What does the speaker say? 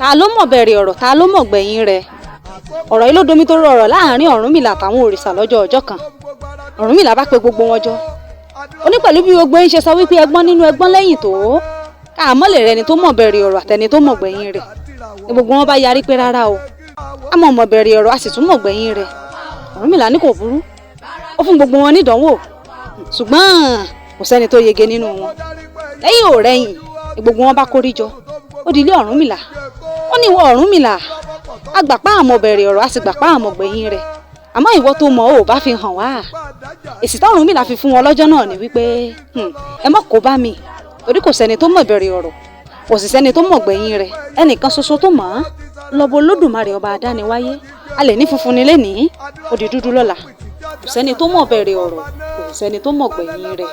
Ta ló mọ̀ bẹ̀rẹ̀ ọ̀rọ̀, ta ló mọ̀ gbẹ̀yìn rẹ̀? Ọ̀rọ̀ yìí ló domi tó rọrọ̀ láàrin Ọ̀rúnmìlà àtàwọn òrìṣà lọ́jọ́ ọjọ́ kan. Ọ̀rúnmìlà bá pe gbogbo wọn jọ. Ó ní pẹ̀lú bí gbogbo yín ṣe sọ wípé ẹgbọ́n nínú ẹgbọ́n lẹ́yìn tó káàmọ́ lè rẹni tó mọ̀ bẹ̀rẹ̀ ọ̀rọ̀ àtẹni tó mọ̀ gbẹ̀yìn rẹ̀. Ní gbogbo wọn bá yarí pé rárá o, a mọ̀ mọ̀ bẹ̀rẹ̀ ọ̀rọ̀, a sì tún mọ̀ gbẹ̀yìn rẹ̀. Ọ̀rúnmìlà ní kò burú, ó fún gbogbo wọn nídánwò, ṣùgbọ́n kò sẹ́ni tó yege nínú wọn. Lẹ́yìn ò rẹ́yìn ní gbogbo wọn bá kórí jọ, ó di ilé Ọ̀rúnmìlà. Ó ní ìwọ Ọ̀rúnmìlà, a gbà pa àmọ̀ bẹ̀rẹ̀ ọ̀rọ̀, a sì gbà pa àmọ̀ gbẹ̀yìn rẹ̀, àmọ́ ìwọ tó mọ̀ ò bá fi hàn wá. Èsì tí Ọ̀rúnmìlà fi fún wọn lọ́jọ́ náà ni wípé, ẹ mọ̀ kó bá mi, torí kò sẹ́ni tó mọ̀ bẹ̀rẹ̀ ọ̀rọ̀, kò sì sẹ́ni tó mọ̀ gbẹ̀yìn rẹ̀. Ẹnìkan ṣoṣo tó mọ̀ ọ́n lọ́bọ Olódùmarè ọba adániwáyé. A lè ní funfun ni lénìí, ó di dúdú lọ́la. Kò sẹ́ni tó mọ̀ bẹ̀rẹ̀ ọ̀rọ̀, kò sì sẹ́ni tó mọ̀ gbẹ̀yìn rẹ̀.